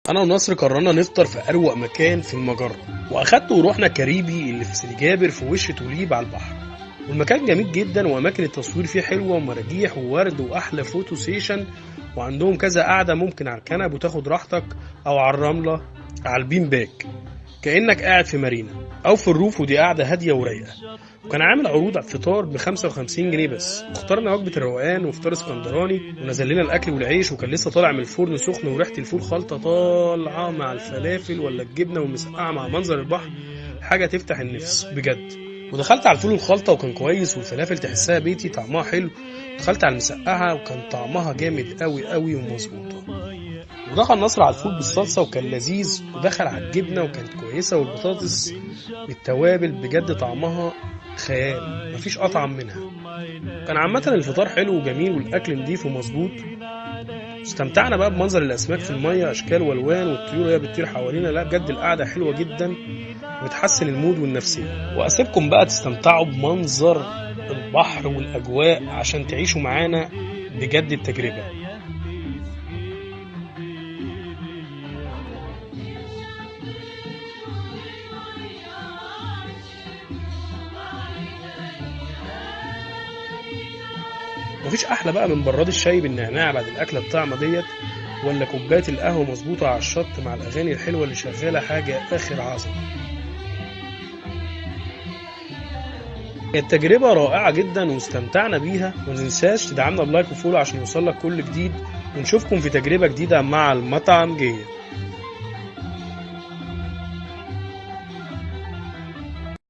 انا ونصر قررنا نفطر في اروق مكان في المجره، واخدته ورحنا كاريبي اللي في سيدي جابر في وش توليب على البحر. والمكان جميل جدا، واماكن التصوير فيه حلوه، ومراجيح وورد واحلى photo session، وعندهم كذا قعده ممكن على الكنب وتاخد راحتك، او على الرمله على ال bean bag كانك قاعد في مارينا او في ال roof، ودي قاعده هاديه ورايقه. وكان عامل عروض على الفطار ب 55 جنيه بس. اخترنا وجبه الروقان وفطار اسكندراني، ونزل لنا الاكل والعيش، وكان لسه طالع من الفرن سخن، وريحه الفول خلطه طالعه مع الفلافل ولا الجبنه والمسقعه مع منظر البحر، حاجه تفتح النفس بجد. ودخلت على الفول الخلطه وكان كويس، والفلافل تحسها بيتي طعمها حلو. دخلت على المسقعه وكان طعمها جامد قوي قوي ومظبوطه. ودخل نصر على الفول بالصلصه وكان لذيذ، ودخل على الجبنه وكانت كويسه، والبطاطس بالتوابل بجد طعمها خيال، مفيش اطعم منها. كان عامه الفطار حلو وجميل، والاكل نضيف ومظبوط. استمتعنا بقى بمنظر الاسماك في الميه، اشكال والوان، والطيور وهي بتطير حوالينا. لا بجد القعده حلوه جدا وبتحسن ال mood والنفسيه. واسيبكم بقى تستمتعوا بمنظر البحر والاجواء عشان تعيشوا معانا بجد التجربه. مفيش احلى بقى من براد الشاي بالنعناع بعد الاكله الطعمه ديت، ولا كوبايه القهوه مظبوطه على الشط مع الاغاني الحلوه اللي شغاله، حاجه اخر عظمه. التجربه رائعه جدا واستمتعنا بيها. وما تنساش تدعمنا ب like و follow عشان يوصلك كل جديد، ونشوفكم في تجربه جديده مع المطعم جيه.